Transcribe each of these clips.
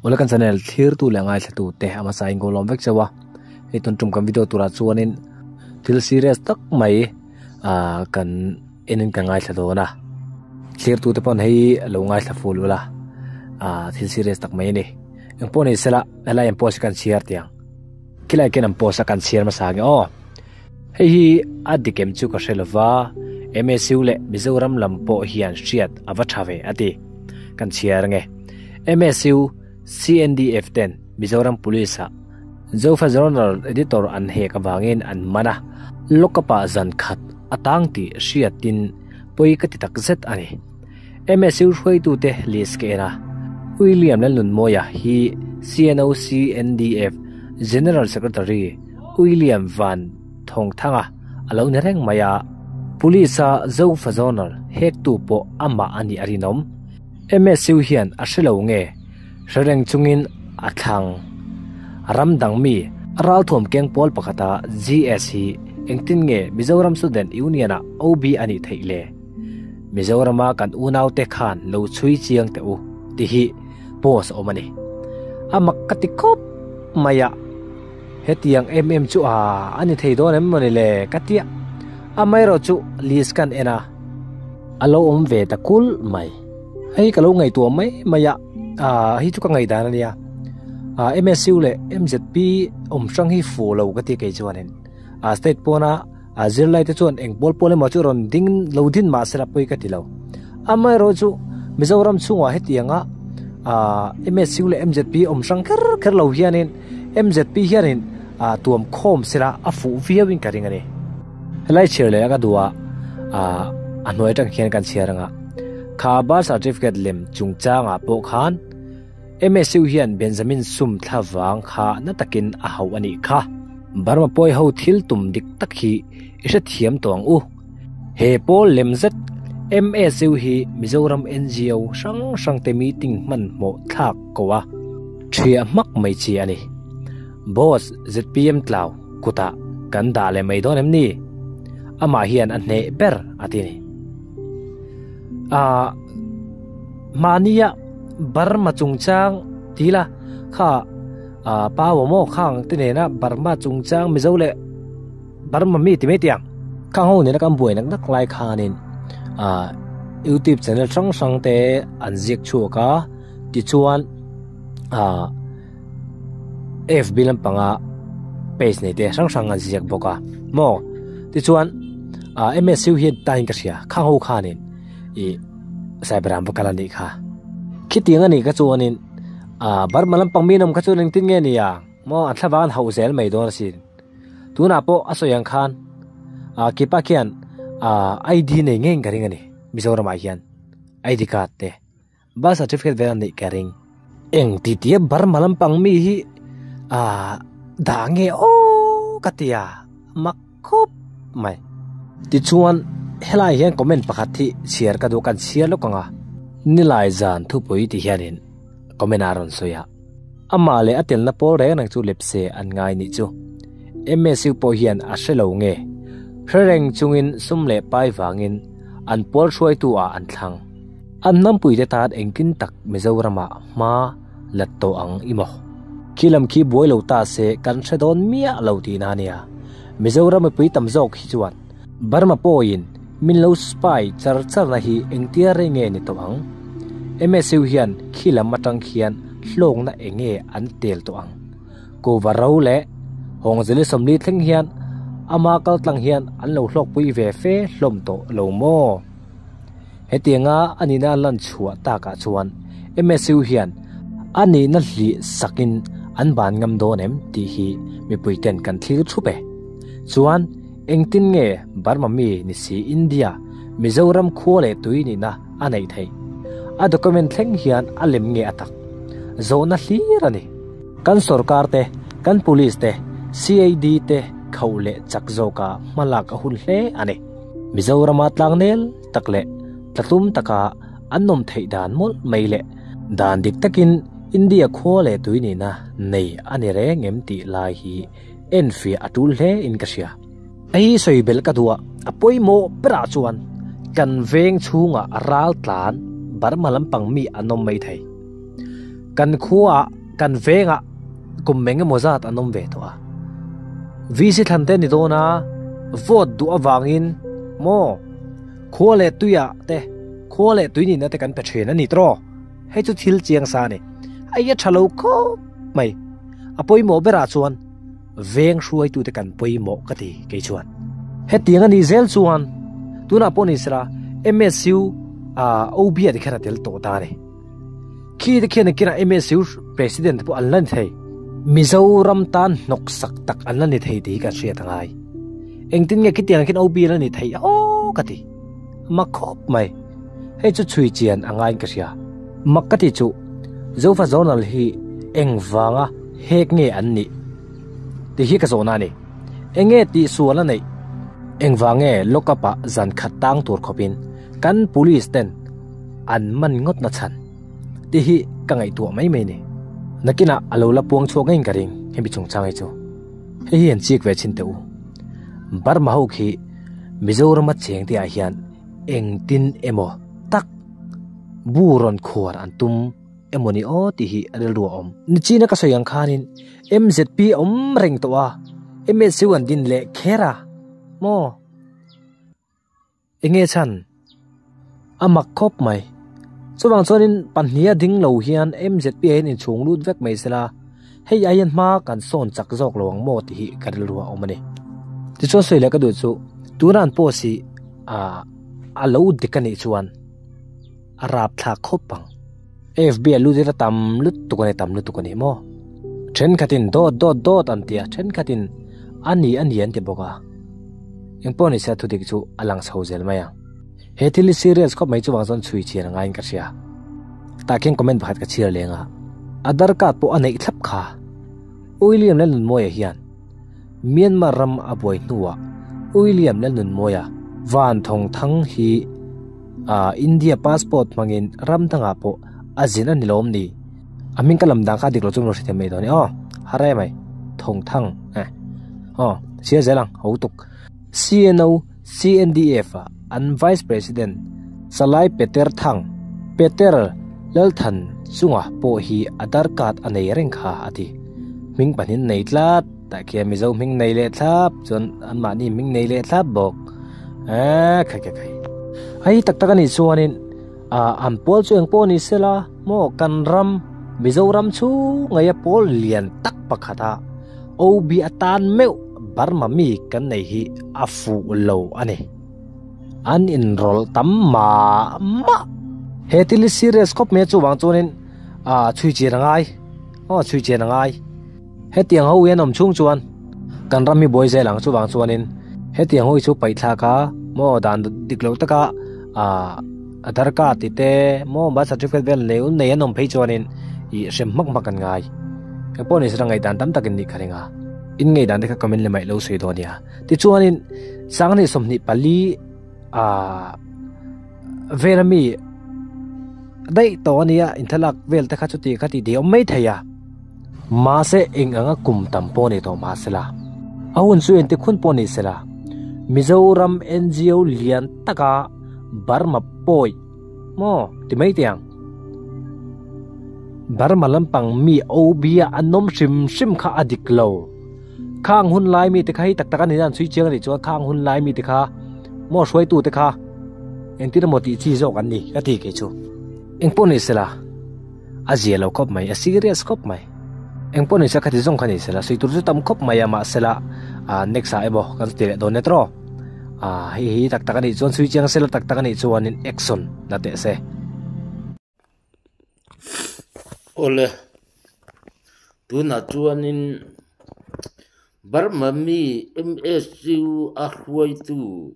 Awle kan channel thlir tu leh ngaithla tu te a hmasa in ka lawm vek chauh a, hei tun tum kan video turah chuanin thil serious tak mai ah kan en in ka ngaithla dawn a, thlir tu te pawn hei lo ngaithla ful ula ah thil serious tak mai a ni. Engpawh ni sela helai an post hi kan chhiar tih ang. Khilai khian an post a kan chhiar hmasa nge aw. Hei hi a dik em chu ka hre lova, MSU leh Mizoram lam pawh hian hriat a va tha ve a ti. Kan chhiar nge. MSU, CNDF ten Mizoram Police ah Zofa Journal Editor an hek avangin an man a, lockup ah zan khat a tang tih hriatin pawi ka ti takzet a ni. MSU hruaitute list ka en a, William Lalnunmawia hi CNO CNDF General Secretary William Van Thawngthanga a lo ni reng mai a, Police-a Zofa Zonal hektu pawh amah a nih a rinawm. MSU hian a hre lo nge hre reng chungin a thlang. Ram dang mi ralthuam keng pawl pakhata GS hi engtin nge Mizoram Student Union-ah OB a nih theih le? Mizorama kan unaute khan lo chhui chiang teh u tih hi post awm a ni. A mak ka ti khawp mai a, hetiang em em chu a a ni thei dawn em mawni le ka tia. Amaherawh chu list kan en a, a lo awm ve ta kulh mai. Hei ka lo ngaihtuah mai mai a, hei chu ka ngaihdan a nia. MSU leh MZP awm hrang hi fuh lo ka ti kei chuanin state pawna A zirlai te chuan eng pawl pawl emaw chu rawn ding lo din mah sela pawi ka ti lo. Amaherawh chu Mizoram chhungah hetianga MSU leh MZP awm hrang kher kher lo hianin MZP hianin tuam khawm sela a fuh viauin ka ring a ni. Helai chhiar leh a ka duh a, a hnuai atang hian kan chhiar anga kha birth certificate lem chungchangah pawh khan MSU hian Benjamin sum thla vang kha na takin a hauh a nih kha. Burma pawi ho thil tum dik tak hi i hrethiam tawh ang u. He pawl lem zet MSU hi Mizoram NGO hrang hrang te meeting hmanhmawh thlak ko a thiah hmak mai chi a ni. Boss zpm tlau kutah kan dah leh mai dawn em ni? Amah hian a hneh ber a ti ni. Ahh. Mahnia Burma chungchang ti ila kha ah pa maw khang te nena Burma chungchang Mizo leh Burma mi ti mai tih ang khang ho nena kan buai nak nak lai khanin ah youtube channel hrang hrang te an ziak chhuak a tichuan ah fb lampanga page nei te hrang hrang an ziak bawk a maw tichuan ah M_S_U hian tain ka hria khang ho khanin ih. Cyber va kal a nih kha. Khitiang a nih kha chuanin ah Burma lampang mi nawm kha chuan engtin nge ni ang maw an thlavang an hauh zel mai dawn asin. Tunah pawh a sawi ang khan ah Kipa khian ah ID nei ngei ka ring a ni Mizoramah hian ID card te birth certificate vel a neih ka ring. Eng ti tia Burma lampang mi hi ah dah nge aw ka tia mak. Khawp mai. Tichuan, helai hian comment pakhat hi chhiar ka duh kan chhiar lawk ang a. Nilai zan thupui ti hianin comment a rawn sawi a. Amah leh a telna pawl reng reng chu lepse an ngai nih chu. MSU pawh hian a hre lo nge. Hre reng chungin sum leh pai vangin an pawl hruaitu ah an thlang. An hnampuite tan engtin tak Mizoramah hma la tawh ang i maw? Khi lam khi buai lo ta se kan hre dawn miah lo tihna a nia. Mizoram mipui tam zawk hi chuan Burma pawhin min lo spy char charna hi engtia rei nge ni tawh ang? MSU hian khi lam atang khian hlawkna enge an tel tawh ang? Kuva ro leh Hawngzeli 40 thleng hian ama kaltlang hian an lo hlawkpui ve fe hlawm tawh lo maw? Hetianga a nihna a lan chhuah takah chuan MSU hian a nihna hlih sakin an ban ngam dawn em tih hi mipuiten kan thlir thup e. Chuan engtin nge Burma mi ni si India, Mizoram khua leh tui nihna a neih theih? A document thleng hian a lem nge a tak? Zawhna hlir a ni. Kan sorkar te, kan police te, CAD te khauh leh chak zawka hmalak a hun hle a ni. Mizorama tlangnel tak leh tlatlum taka an awm theih dan mawlh mai leh dan dik takin India khua leh tui nihna nei a ni reng em tih lai hi enfiah a tul hle in ka hria. Hei sawi belh ka duh a, a pawimawh berah chuan kan veng chhungah ral tlan Burma lampang mi an awm mai thei. Kan khuaah. Kan vengah kum eng emaw zat an awm ve tawh a. VC thlan te ni dawn a, vote duh avangin maw khua leh tuiah te khua leh tui nihna te kan pe thin a ni tawh. Hei chu thil chiang sa a ni. Hei a tha lo khawp mai. A pawimawh berah chuan veng hruaitute kan pawimawh ka ti kei chuan. Hetiang a nih zel chuan tunah pawh ni sela MSU OB ah te khan a tel tawh ta a ni. Khi te khian kinah MSU President te pawh an la ni thei. Mizoram tan hnawksak tak an la ni thei tih hi kan hriat a ngai. Engtin nge khitiang khian OB an la ni thei aw ka ti. Mak khawp mai. Hei chu chhui chian a ngaiin ka hria. Mak ka ti chu Zofa Journal hi engvanga hek nge an nih tih hi ka zawhna a ni. Enge tihsual a neih? Engvang nge lock up ah zan khat tang tur khawpin kan police ten an man ngawt na chhan tih hi ka ngaihtuah mai mai ni. Nakinah a lo la puang chhuak ngeiin ka ring hemi chungchang hi chu. Hei hi an chik ve chhin teh u. Burma ho khi Mizorama cheng te ah hian engtin emaw tak bu rawn khuar an tum emaw ni aw tih hi a rilru a awm. Nichina ka sawi ang khanin MZP a awm reng tawh a, MSU an din leh kher a maw? Enge chhan? A mak khawp mai. Chuvang chuanin pahnih a ding lo hian MZP ah hian inchhung lut vek mai sela, hei ai hian hma kan sawn chak zawk lo ang maw tih hi ka rilru a awm a ni. Tichuan sawi leh ka duh chu tuna an post hi a lo dik a nih chuan a rapthlak khawp ang. FB a lut ila tam lutuk a ni tam lutuk a ni maw? Thenkhatin dawt dawt dawt an ti a, thenkhatin a ni a ni an ti bawk a. Engpawh ni se thudik chu a lang chho zel mai ang. He thil hi serious khawp mai chuvang chuan chhui chian a ngaiin ka hria. Tah khian comment pakhat ka chhiar leng a, Aadhar card pawh a neih thlap kha. William Lalnunmawia hian Myanmar ram a buai hnuah William Lalnunmawia van thawng thang hi a India passport hmangin ram dangah pawh a zin a ni lawm ni? A hming ka lam dan kha dik lo chu min rawn hre thei mai dawn e aw. Har em mai. Thawng thang eh. Aw, chhiar zel ang, ho tuk. CNO, CNDF ah an Vice President Salai Peter Thang, Peter Lalthan chunga pawh hi Aadhar card a nei reng kha a ti. Hming pahnih nei tlat, tah khian Mizo hming nei leh thlap chuan anmahni hming nei leh thlap bawk. Eee khai khai khai. Hei tak tak a nih chuanin ah an pawl chu eng pawh ni sela maw kan ram Mizoram chhungaia pawl lian tak pakhata OB atan meuh Burma mi kan nei hi a fuh lo a ni. An inrawlh tam mah mah. He thil hi serious khawp mai a chuvang chuanin ah chhui chian a ngai aw chhui chian a ngai. Hetiang ho hi an awm chhung chuan kan ram hi buai zel ang chuvang chuanin hetiang ho hi chu paih thlak a maw dan dik loh taka ah Aadhar card tih te maw birth certificate vel nei nei an awm phei chuanin ih hrem hmak hmak an ngai. Engpawh ni sela ngaihdan tam takin nih ka ring a, in ngaihdan te kha comment leh maih lo sawi dawn nia. Tichuanin sanghnih 24 ah vel ami daih tawh a nia inthalak vel te kha chuti kha tih tih a awm mai thei a. Mahse eng anga kum tam pawh ni tawh mahsela, a hun chu engtik hun pawh ni sela, Mizoram NGO lian taka Burma pawi maw ti mai teh ang. Burma lampang mi OB a an awm hrim hrim kha a dik lo. Khang hun lai mi te kha hei tak tak a ni nan chhui chiang a nih chuan khang hun lai mi te kha maw hruaitu te kha engtin emaw tih chi zawk an ni ka ti kei chu. Engpawh ni sela. A zia lo khawp mai, a serious khawp mai. Engpawh ni se khati zawng kha ni sela, sawi tur chu tam khawp mai a mahsela ah next ah emaw kan ti leh dawn nia tawh. Ah hei hi tak tak a nih chuan sawi chiang sela tak tak a nih chuanin action la teh se. Awle, tunah chuanin Burma mi MSU a hruaitu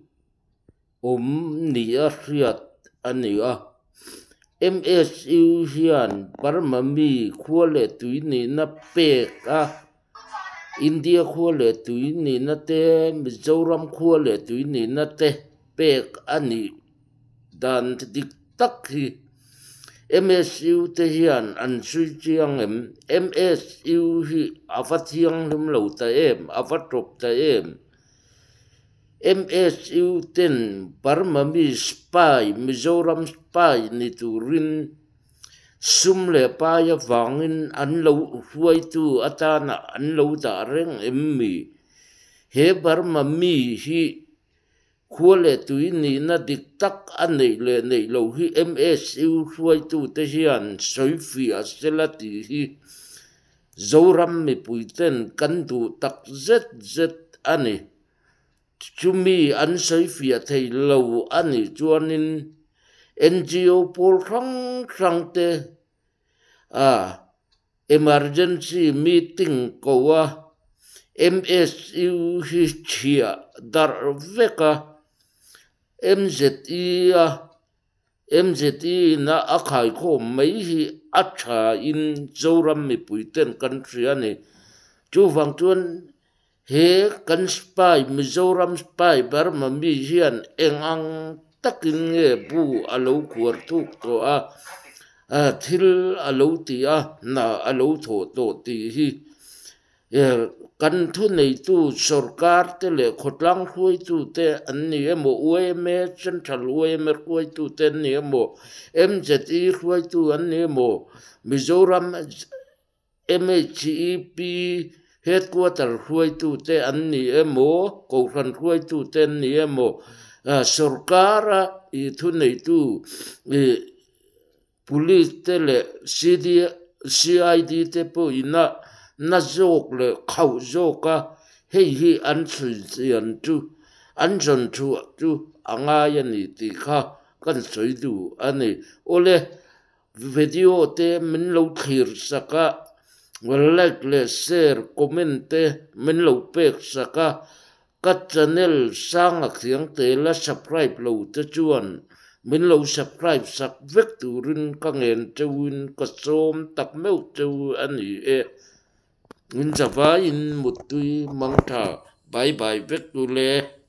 awm nia hriat a ni a. MSU hian Burma mi khua leh tui nihna pek a, India khua leh tui nihna te, Mizoram khua leh tui nihna te pek a nih dan dik tak hi MSU te hian an sawi chiang em? MSU hi a va thianghlim lo ta em? A va tawp ta em? MSU ten Burma mi spy, Mizoram spy ni turin Sum leh pai avangin an lo hruaitu atana an lo dah reng em mi? He Burma mi hi Khua leh tui nihna dik tak a neih leh neih loh hi MSU hruaitute hian sawi fiah sela tih hi Zoram mipuiten kan duh tak zet zet a ni. Chumi an sawi fiah thei lo a nih chuanin NGO pawl hrang hrangte a Emergency meeting ko a, MSU hi chhiah darh vek a, MZE a MZE in a a khaikhawm mai hi a tha in Zoram mipui ten kan hria a ni. Chuvang chuan he kan spy Mizoram spy Burma mi hian eng ang takin nge bu a lo khuar thuk tawh a, thil a lo ti a, hna a lo thawh tawh tih hi kan thuneitu sorkar te leh khawtlang hruaitu te an ni emaw, yma Central yma hruaitu te an ni emaw, MZE hruaitu an ni emaw, Mizoram MHEP Headquarter hruaitute an ni emaw, Kohhran hruaitute an ni emaw, sorkara ih thuneitu ih Police te leh CD CID te pawhin a na zawk leh khauh zawka hei hi an chhui chian chu an zawn chhuah chu a ngai a ni tih kha kan sawi duh a ni. Awle. Video te min lo thlir sak a, like leh share, comment te min lo pek sak a, ka channel Sanga Khiangte la subscribe lo te chuan min lo subscribe sak vek turin ka ngen cheuhin ka sawm tak meuh cheu a ni e. Min zavaiin muttui mangtha bye bye vek tu le.